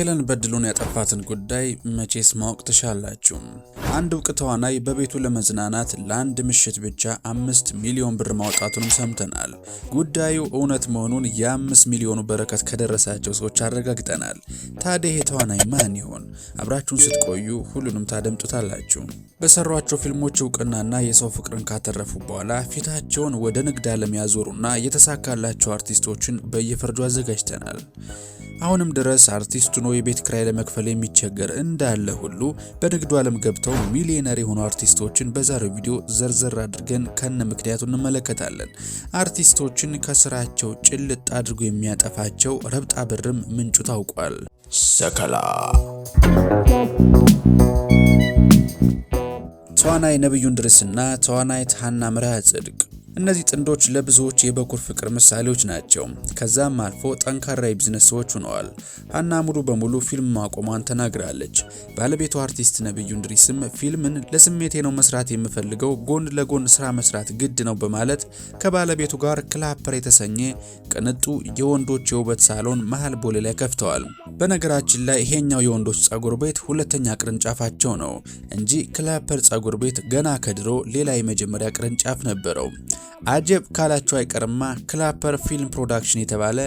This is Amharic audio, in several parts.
ሄለን በድሉን ያጠፋትን ጉዳይ መቼስ ማወቅ ትሻላችሁ። አንድ እውቅ ተዋናይ በቤቱ ለመዝናናት ለአንድ ምሽት ብቻ 5 ሚሊዮን ብር ማውጣቱንም ሰምተናል። ጉዳዩ እውነት መሆኑን የ5 ሚሊዮኑ በረከት ከደረሳቸው ሰዎች አረጋግጠናል። ታዲያ ይሄ ተዋናይ ማን ይሆን? አብራችሁን ስትቆዩ ሁሉንም ታደምጡታላችሁ። በሰሯቸው ፊልሞች እውቅናና የሰው ፍቅርን ካተረፉ በኋላ ፊታቸውን ወደ ንግድ ዓለም ያዞሩና የተሳካላቸው አርቲስቶችን በየፈርጁ አዘጋጅተናል። አሁንም ድረስ አርቲስት ሆኖ የቤት ክራይ ለመክፈል የሚቸገር እንዳለ ሁሉ በንግዱ ዓለም ገብተው ሚሊዮነር የሆኑ አርቲስቶችን በዛሬው ቪዲዮ ዘርዘር አድርገን ከነ ምክንያቱ እንመለከታለን። አርቲስቶችን ከስራቸው ጭልጥ አድርጎ የሚያጠፋቸው ረብጣ ብርም ምንጩ ታውቋል። ሰከላ። ተዋናይ ነብዩ እንድሪስና ተዋናይት ሀና ምርሃ ጽድቅ፣ እነዚህ ጥንዶች ለብዙዎች የበኩር ፍቅር ምሳሌዎች ናቸው። ከዛም አልፎ ጠንካራ የቢዝነስ ሰዎች ሆነዋል። ሀና ሙሉ በሙሉ ፊልም ማቆሟን ተናግራለች። ባለቤቱ አርቲስት ነብዩ እንድሪስም ፊልምን ለስሜቴ ነው መስራት የምፈልገው፣ ጎን ለጎን ስራ መስራት ግድ ነው በማለት ከባለቤቱ ጋር ክላፐር የተሰኘ ቅንጡ የወንዶች የውበት ሳሎን መሀል ቦሌ ላይ ከፍተዋል። በነገራችን ላይ ይሄኛው የወንዶች ጸጉር ቤት ሁለተኛ ቅርንጫፋቸው ነው እንጂ ክላፐር ጸጉር ቤት ገና ከድሮ ሌላ የመጀመሪያ ቅርንጫፍ ነበረው። አጀብ ካላችሁ አይቀርማ ክላፐር ፊልም ፕሮዳክሽን የተባለ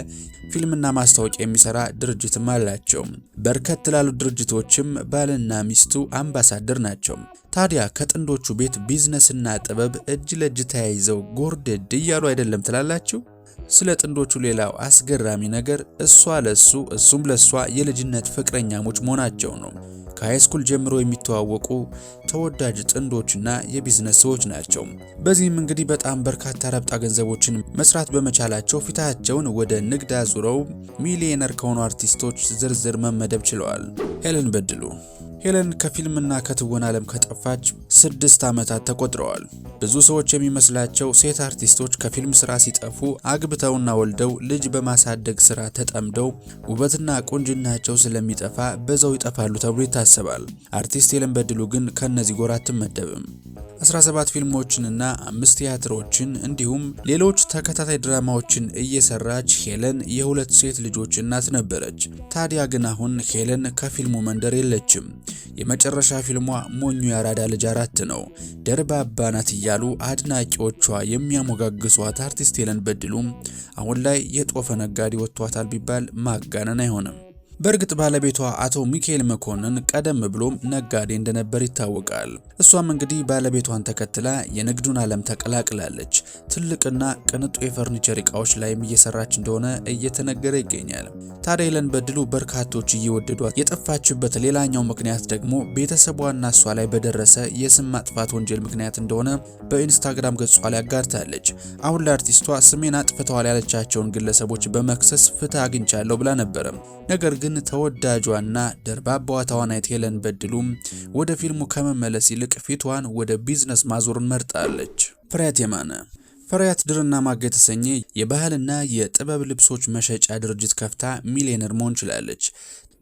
ፊልምና ማስታወቂያ የሚሰራ ድርጅትም አላቸው። በርከት ላሉ ድርጅቶችም ባልና ሚስቱ አምባሳደር ናቸው። ታዲያ ከጥንዶቹ ቤት ቢዝነስና ጥበብ እጅ ለእጅ ተያይዘው ጎርደድ እያሉ አይደለም ትላላችሁ? ስለ ጥንዶቹ ሌላው አስገራሚ ነገር እሷ ለሱ እሱም ለሷ የልጅነት ፍቅረኛሞች መሆናቸው ነው። ከ high school ጀምሮ የሚተዋወቁ ተወዳጅ ጥንዶችና የቢዝነስ ሰዎች ናቸው። በዚህም እንግዲህ በጣም በርካታ ረብጣ ገንዘቦችን መስራት በመቻላቸው ፊታቸውን ወደ ንግድ አዙረው ሚሊዮነር ከሆኑ አርቲስቶች ዝርዝር መመደብ ችለዋል። ሄለን በድሉ። ሄለን ከፊልምና ከትወና ዓለም ከጠፋች 6 ዓመታት ተቆጥረዋል። ብዙ ሰዎች የሚመስላቸው ሴት አርቲስቶች ከፊልም ስራ ሲጠፉ አግብተውና ወልደው ልጅ በማሳደግ ስራ ተጠምደው ውበትና ቁንጅናቸው ስለሚጠፋ በዛው ይጠፋሉ ተብሎ ይታሰባል። አርቲስት ሄለን በድሉ ግን ከነዚህ ጎራ አትመደብም። 17 ፊልሞችንና አምስት ቲያትሮችን እንዲሁም ሌሎች ተከታታይ ድራማዎችን እየሰራች ሄለን የሁለት ሴት ልጆች እናት ነበረች። ታዲያ ግን አሁን ሄለን ከፊልሙ መንደር የለችም። የመጨረሻ ፊልሟ ሞኙ ያራዳ ልጅ 4 ነው። ደርባባ ናት እያሉ አድናቂዎቿ የሚያሞጋግሷት አርቲስት ሄለን በድሉም አሁን ላይ የጦፈ ነጋዴ ወጥቷታል ቢባል ማጋነን አይሆንም። በእርግጥ ባለቤቷ አቶ ሚካኤል መኮንን ቀደም ብሎም ነጋዴ እንደነበር ይታወቃል። እሷም እንግዲህ ባለቤቷን ተከትላ የንግዱን ዓለም ተቀላቅላለች። ትልቅና ቅንጡ የፈርኒቸር እቃዎች ላይም እየሰራች እንደሆነ እየተነገረ ይገኛል። ታዲያ ሄለን በድሉ በርካቶች እየወደዷት የጠፋችበት ሌላኛው ምክንያት ደግሞ ቤተሰቧና እሷ ላይ በደረሰ የስም ማጥፋት ወንጀል ምክንያት እንደሆነ በኢንስታግራም ገጿ ላይ አጋርታለች። አሁን ለአርቲስቷ ስሜን አጥፍተዋል ያለቻቸውን ግለሰቦች በመክሰስ ፍትህ አግኝቻለሁ ብላ ነበረ። ነገር ግን ተወዳጇና ደርባባዋ ተዋናይት ሄለን በድሉም ወደ ፊልሙ ከመመለስ ይልቅ ፊቷን ወደ ቢዝነስ ማዞርን መርጣለች። ፍሬያት የማነ። ፍሬያት ድርና ማግ የተሰኘ የባህልና የጥበብ ልብሶች መሸጫ ድርጅት ከፍታ ሚሊዮነር መሆን ችላለች።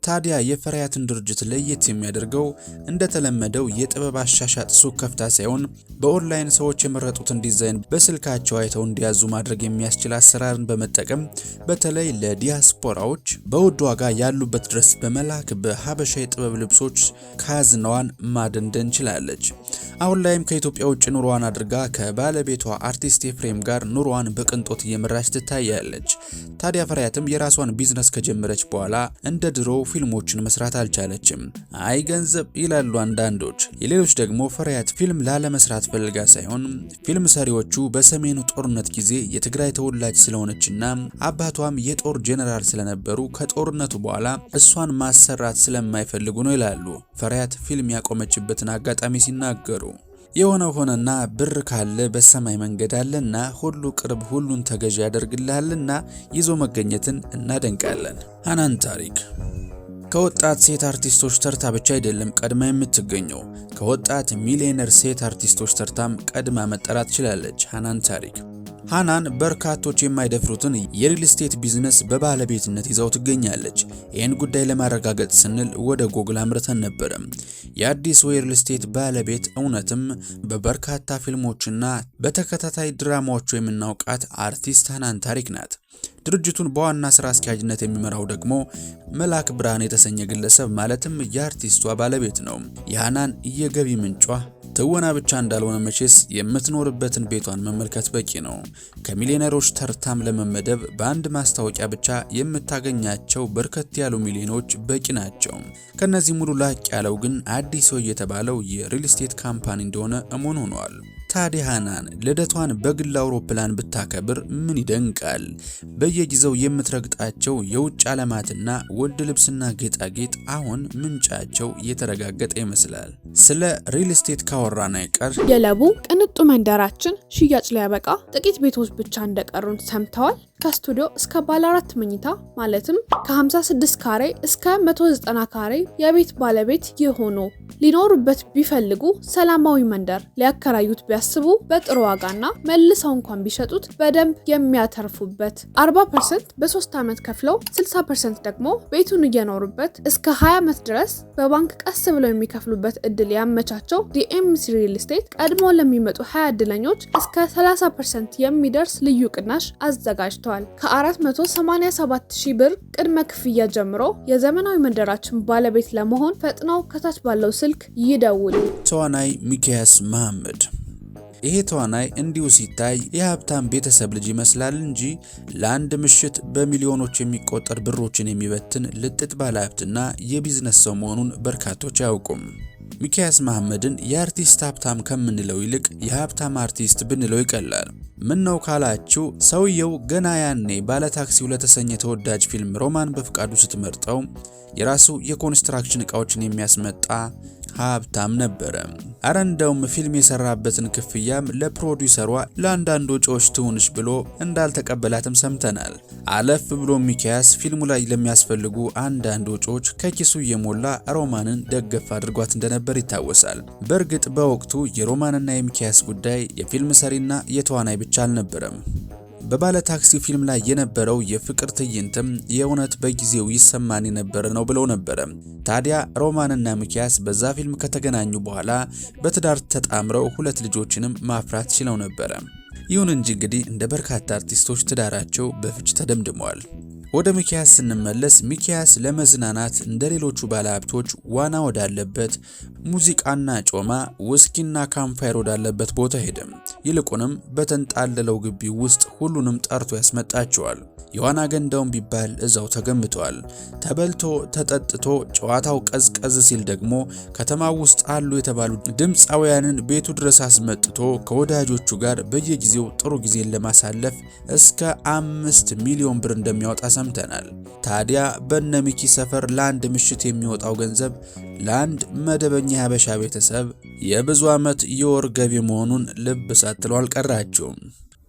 ታዲያ የፍሬያትን ድርጅት ለየት የሚያደርገው እንደተለመደው የጥበብ አሻሻጥ ሱቅ ከፍታ ሳይሆን በኦንላይን ሰዎች የመረጡትን ዲዛይን በስልካቸው አይተው እንዲያዙ ማድረግ የሚያስችል አሰራርን በመጠቀም በተለይ ለዲያስፖራዎች በውድ ዋጋ ያሉበት ድረስ በመላክ በሀበሻ የጥበብ ልብሶች ካዝናዋን ማደንደን ችላለች። አሁን ላይም ከኢትዮጵያ ውጭ ኑሮዋን አድርጋ ከባለቤቷ አርቲስት ኤፍሬም ጋር ኑሮዋን በቅንጦት እየመራች ትታያለች። ታዲያ ፍሬያትም የራሷን ቢዝነስ ከጀመረች በኋላ እንደ ድሮ ፊልሞችን መስራት አልቻለችም። አይ ገንዘብ ይላሉ አንዳንዶች፣ የሌሎች ደግሞ ፍሬያት ፊልም ላለመስራት ፈልጋ ሳይሆን ፊልም ሰሪዎቹ በሰሜኑ ጦርነት ጊዜ የትግራይ ተወላጅ ስለሆነችና አባቷም የጦር ጄኔራል ስለነበሩ ከጦርነቱ በኋላ እሷን ማሰራት ስለማይፈልጉ ነው ይላሉ ፍሬያት ፊልም ያቆመችበትን አጋጣሚ ሲናገሩ። የሆነ ሆነና ብር ካለ በሰማይ መንገድ አለና ሁሉ ቅርብ ሁሉን ተገዢ ያደርግልሃልና ይዞ መገኘትን እናደንቃለን። ሀናን ታሪክ። ከወጣት ሴት አርቲስቶች ተርታ ብቻ አይደለም ቀድማ የምትገኘው፣ ከወጣት ሚሊዮነር ሴት አርቲስቶች ተርታም ቀድማ መጠራት ችላለች። ሀናን ታሪክ። ሃናን በርካቶች የማይደፍሩትን የሪል ስቴት ቢዝነስ በባለቤትነት ይዛው ትገኛለች። ይህን ጉዳይ ለማረጋገጥ ስንል ወደ ጎግል አምርተን ነበረ። የአዲስ ሪል ስቴት ባለቤት እውነትም በበርካታ ፊልሞችና በተከታታይ ድራማዎቹ የምናውቃት አርቲስት ሃናን ታሪክ ናት። ድርጅቱን በዋና ስራ አስኪያጅነት የሚመራው ደግሞ መላክ ብርሃን የተሰኘ ግለሰብ ማለትም የአርቲስቷ ባለቤት ነው። የሃናን የገቢ ምንጯ ትወና ብቻ እንዳልሆነ መቼስ የምትኖርበትን ቤቷን መመልከት በቂ ነው። ከሚሊዮነሮች ተርታም ለመመደብ በአንድ ማስታወቂያ ብቻ የምታገኛቸው በርከት ያሉ ሚሊዮኖች በቂ ናቸው። ከነዚህ ሙሉ ላቅ ያለው ግን አዲስ የተባለው የሪል ስቴት company እንደሆነ እሙን ሆኗል። ታዲያ ሃናን ልደቷን በግል አውሮፕላን ብታከብር ምን ይደንቃል? በየጊዜው የምትረግጣቸው የውጭ ዓለማትና ውድ ልብስና ጌጣጌጥ አሁን ምንጫቸው የተረጋገጠ ይመስላል። ስለ ሪል ስቴት ካወራን አይቀር የለቡ ቅንጡ መንደራችን ሽያጭ ሊያበቃ ጥቂት ቤቶች ብቻ እንደቀሩን ሰምተዋል? ከስቱዲዮ እስከ ባለ አራት መኝታ ማለትም ከ56 ካሬ እስከ 190 ካሬ የቤት ባለቤት የሆኑ ሊኖሩበት ቢፈልጉ ሰላማዊ መንደር፣ ሊያከራዩት ቢያስቡ በጥሩ ዋጋና መልሰው እንኳን ቢሸጡት በደንብ የሚያተርፉበት፣ 40% በ3 ዓመት ከፍለው 60% ደግሞ ቤቱን እየኖሩበት እስከ 20 ዓመት ድረስ በባንክ ቀስ ብለው የሚከፍሉበት እድል ያመቻቸው ዲኤምሲ ሪል ስቴት ቀድሞ ለሚመጡ 20 እድለኞች እስከ 30% የሚደርስ ልዩ ቅናሽ አዘጋጅቷል። ከ487 ሺህ ብር ቅድመ ክፍያ ጀምሮ የዘመናዊ መንደራችን ባለቤት ለመሆን ፈጥነው ከታች ባለው ስልክ ይደውሉ። ተዋናይ ሚኪያስ መሐመድ። ይሄ ተዋናይ እንዲሁ ሲታይ የሀብታም ቤተሰብ ልጅ ይመስላል እንጂ ለአንድ ምሽት በሚሊዮኖች የሚቆጠር ብሮችን የሚበትን ልጥጥ ባለሀብትና የቢዝነስ ሰው መሆኑን በርካቶች አያውቁም። ሚኪያስ መሐመድን የአርቲስት ሀብታም ከምንለው ይልቅ የሀብታም አርቲስት ብንለው ይቀላል። ምን ነው ካላችሁ ሰውየው ገና ያኔ ባለታክሲው ለተሰኘ ተወዳጅ ፊልም ሮማን በፍቃዱ ስትመርጠው የራሱ የኮንስትራክሽን እቃዎችን የሚያስመጣ ሀብታም ነበረ። አረ እንደውም ፊልም የሰራበትን ክፍያም ለፕሮዲውሰሯ ለአንዳንድ ወጪዎች ትሁንሽ ብሎ እንዳልተቀበላትም ሰምተናል። አለፍ ብሎ ሚኪያስ ፊልሙ ላይ ለሚያስፈልጉ አንዳንድ ወጪዎች ከኪሱ እየሞላ ሮማንን ደገፍ አድርጓት እንደነበር ይታወሳል። በእርግጥ በወቅቱ የሮማንና የሚኪያስ ጉዳይ የፊልም ሰሪና የተዋናይ ብቻ አልነበረም። በባለ ታክሲ ፊልም ላይ የነበረው የፍቅር ትዕይንትም የእውነት በጊዜው ይሰማን የነበረ ነው ብለው ነበረ። ታዲያ ሮማንና ሚኪያስ በዛ ፊልም ከተገናኙ በኋላ በትዳር ተጣምረው ሁለት ልጆችንም ማፍራት ችለው ነበረ። ይሁን እንጂ እንግዲህ እንደ በርካታ አርቲስቶች ትዳራቸው በፍች ተደምድመዋል። ወደ ሚኪያስ ስንመለስ ሚኪያስ ለመዝናናት እንደ ሌሎቹ ባለሀብቶች ዋና ወዳለበት፣ ሙዚቃና ጮማ፣ ውስኪና campfire ወዳለበት ቦታ ሄደም። ይልቁንም በተንጣለለው ግቢ ውስጥ ሁሉንም ጠርቶ ያስመጣቸዋል። የዋና ገንዳውን ቢባል እዛው ተገንብቷል። ተበልቶ ተጠጥቶ ጨዋታው ቀዝቀዝ ሲል ደግሞ ከተማው ውስጥ አሉ የተባሉ ድምፃውያንን ቤቱ ድረስ አስመጥቶ ከወዳጆቹ ጋር በየጊዜው ጥሩ ጊዜን ለማሳለፍ እስከ 5 ሚሊዮን ብር እንደሚያወጣ ሰምተናል። ታዲያ በነ ሚኪ ሰፈር ለአንድ ምሽት የሚወጣው ገንዘብ ለአንድ መደበኛ የሀበሻ ቤተሰብ የብዙ ዓመት የወር ገቢ መሆኑን ልብ ሳትሉ አልቀራችሁም።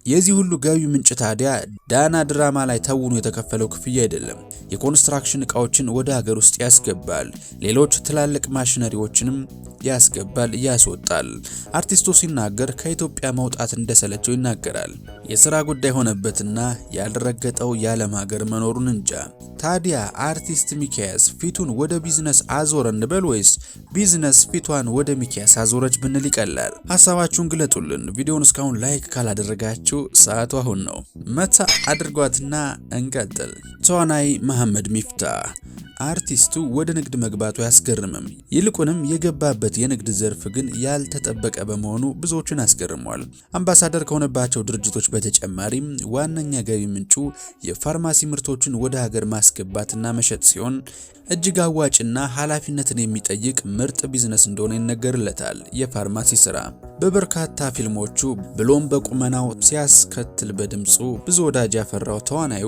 የዚህ ሁሉ ገቢ ምንጭ ታዲያ ዳና ድራማ ላይ ተውኖ የተከፈለው ክፍያ አይደለም። የኮንስትራክሽን እቃዎችን ወደ ሀገር ውስጥ ያስገባል። ሌሎች ትላልቅ ማሽነሪዎችንም ያስገባል፣ ያስወጣል። አርቲስቱ ሲናገር ከኢትዮጵያ መውጣት እንደሰለቸው ይናገራል። የሥራ ጉዳይ ሆነበትና ያልረገጠው የዓለም ሀገር መኖሩን እንጃ። ታዲያ አርቲስት ሚኪያስ ፊቱን ወደ ቢዝነስ አዞረ እንበል ወይስ ቢዝነስ ፊቷን ወደ ሚኪያስ አዞረች ብንል ይቀላል? ሀሳባችሁን ግለጡልን። ቪዲዮውን እስካሁን like ካላደረጋችሁ ሰዓቱ አሁን ነው። መታ አድርጓትና እንቀጥል። ተዋናይ መሐመድ ሚፍታ። አርቲስቱ ወደ ንግድ መግባቱ አያስገርምም። ይልቁንም የገባበት የንግድ ዘርፍ ግን ያልተጠበቀ በመሆኑ ብዙዎችን አስገርሟል። አምባሳደር ከሆነባቸው ድርጅቶች በተጨማሪም ዋነኛ ገቢ ምንጩ የፋርማሲ ምርቶችን ወደ ሀገር ማስገባትና መሸጥ ሲሆን እጅግ አዋጭና ኃላፊነትን የሚጠይቅ ምርጥ ቢዝነስ እንደሆነ ይነገርለታል። የፋርማሲ ስራ በበርካታ ፊልሞቹ ብሎም በቁመናው ሲያስከትል በድምፁ ብዙ ወዳጅ ያፈራው ተዋናዩ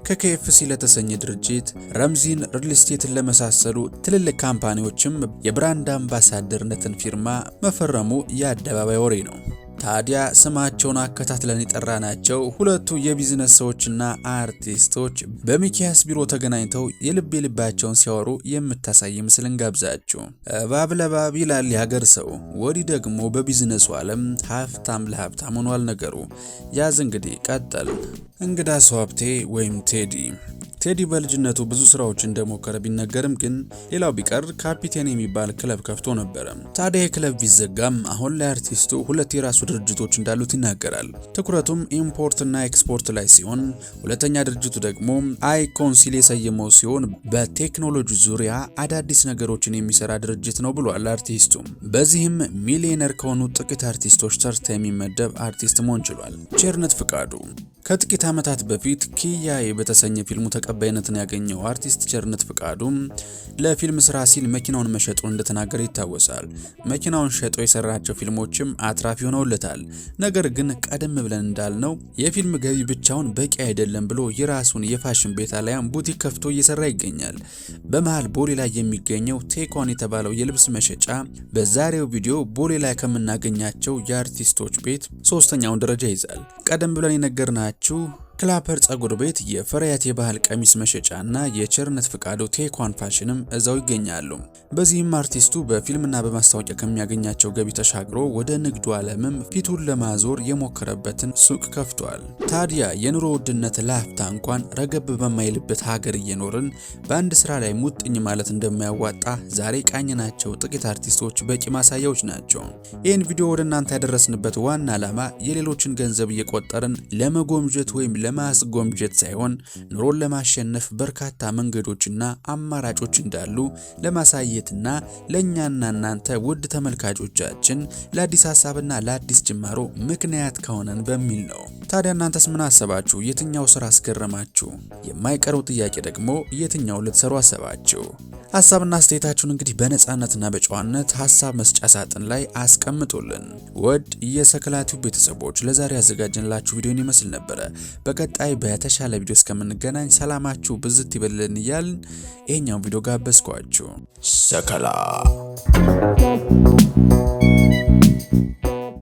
ከኬኤፍሲ ለተሰኘ ድርጅት፣ ረምዚን ሪል ስቴትን ለመሳሰሉ ትልልቅ ካምፓኒዎችም የ brand አምባሳደርነትን ፊርማ መፈረሙ የአደባባይ ወሬ ነው። ታዲያ ስማቸውን አከታትለን የጠራናቸው ሁለቱ የቢዝነስ ሰዎችና አርቲስቶች በሚኪያስ ቢሮ ተገናኝተው የልብ የልባቸውን ሲያወሩ የምታሳይ ምስል እንጋብዛችሁ። እባብ ለባብ ይላል የሀገር ሰው፣ ወዲህ ደግሞ በቢዝነሱ ዓለም ሀብታም ለሀብታም ሆኗል ነገሩ። ያዝ እንግዲህ ቀጠል። እንግዳ ሰው ሀብቴ ወይም ቴዲ። ቴዲ በልጅነቱ ብዙ ስራዎች እንደሞከረ ቢነገርም ግን ሌላው ቢቀር ካፒቴን የሚባል ክለብ ከፍቶ ነበረ። ታዲያ የክለብ ቢዘጋም አሁን ላይ አርቲስቱ ሁለት የራሱ ድርጅቶች እንዳሉት ይናገራል። ትኩረቱም import ና ኤክስፖርት ላይ ሲሆን፣ ሁለተኛ ድርጅቱ ደግሞ አይኮን ሲል የሰየመው ሲሆን በቴክኖሎጂ ዙሪያ አዳዲስ ነገሮችን የሚሰራ ድርጅት ነው ብሏል አርቲስቱ። በዚህም ሚሊዮነር ከሆኑ ጥቂት አርቲስቶች ተርታ የሚመደብ አርቲስት መሆን ችሏል። ቸርነት ፍቃዱ ከጥቂት ዓመታት በፊት ኪያዬ በተሰኘ ፊልሙ ተቀባይነትን ያገኘው አርቲስት ቸርነት ፍቃዱ ለፊልም ስራ ሲል መኪናውን መሸጡን እንደተናገረ ይታወሳል። መኪናውን ሸጦ የሰራቸው ፊልሞችም አትራፊ ሆነውለታል። ነገር ግን ቀደም ብለን እንዳልነው የፊልም ገቢ ብቻውን በቂ አይደለም ብሎ የራሱን የፋሽን ቤት አሊያም ቡቲክ ከፍቶ እየሰራ ይገኛል። በመሃል ቦሌ ላይ የሚገኘው ቴኳን የተባለው የልብስ መሸጫ በዛሬው ቪዲዮ ቦሌ ላይ ከምናገኛቸው የአርቲስቶች ቤት ሶስተኛውን ደረጃ ይዛል። ቀደም ብለን የነገርናችሁ ክላፐር ጸጉር ቤት፣ የፈሪያት የባህል ቀሚስ መሸጫና የቸርነት ፍቃዱ ቴኳን ፋሽንም እዛው ይገኛሉ። በዚህም አርቲስቱ በፊልምና በማስታወቂያ ከሚያገኛቸው ገቢ ተሻግሮ ወደ ንግዱ ዓለምም ፊቱን ለማዞር የሞከረበትን ሱቅ ከፍቷል። ታዲያ የኑሮ ውድነት ለአፍታ እንኳን ረገብ በማይልበት ሀገር እየኖርን በአንድ ስራ ላይ ሙጥኝ ማለት እንደማያዋጣ ዛሬ ቃኝናቸው ጥቂት አርቲስቶች በቂ ማሳያዎች ናቸው። ይህን ቪዲዮ ወደ እናንተ ያደረስንበት ዋና ዓላማ የሌሎችን ገንዘብ እየቆጠርን ለመጎምጀት ወይም ለማስጎምጀት ሳይሆን ኑሮን ለማሸነፍ በርካታ መንገዶችና አማራጮች እንዳሉ ለማሳየትና ለእኛና እናንተ ውድ ተመልካቾቻችን ለአዲስ ሀሳብና ለአዲስ ጅማሮ ምክንያት ከሆነን በሚል ነው። ታዲያ እናንተስ ምን አሰባችሁ? የትኛው ስራ አስገረማችሁ? የማይቀረው ጥያቄ ደግሞ የትኛው ልትሰሩ አሰባችሁ? ሀሳብና አስተያየታችሁን እንግዲህ በነፃነትና በጨዋነት ሀሳብ መስጫ ሳጥን ላይ አስቀምጡልን። ውድ የሰከላቲው ቤተሰቦች፣ ለዛሬ ያዘጋጀንላችሁ ቪዲዮን ይመስል ነበረ። በቀጣይ በተሻለ ቪዲዮ እስከምንገናኝ ሰላማችሁ ብዝት ይበልልን እያልን ይሄኛውን ቪዲዮ ጋበዝኳችሁ። ሰከላ።